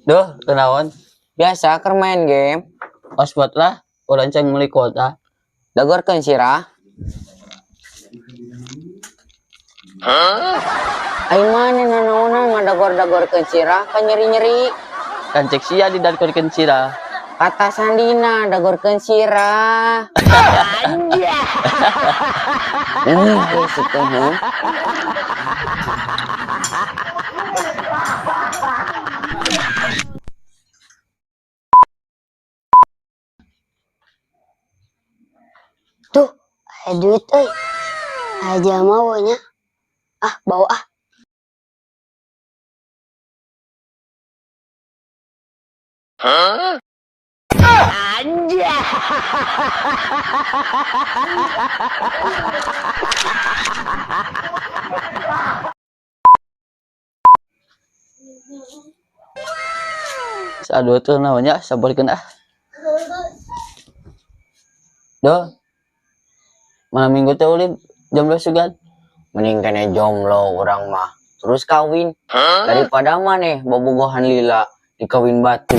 Duh, kenaon? Biasa keur main game. Ospot lah, urang can meuli kuota. Dagorkeun sirah. Ai maneh nanaonan ngadagor-dagorkeun sirah kan nyeri-nyeri. Kan cek sia didagorkeun sirah. Kata sandina dagorkeun sirah. Ih, situ heuh. Tuh, aya duit euy. Aya jelema we nya. Ah, bawa ah. Aduh tuh naonnya sabarkeun ah. Duh. Malam minggu teh ulin jomblo sugan. Mending kene jomblo urang mah. Terus kawin. Daripada maneh bobogohan lila dikawin batu.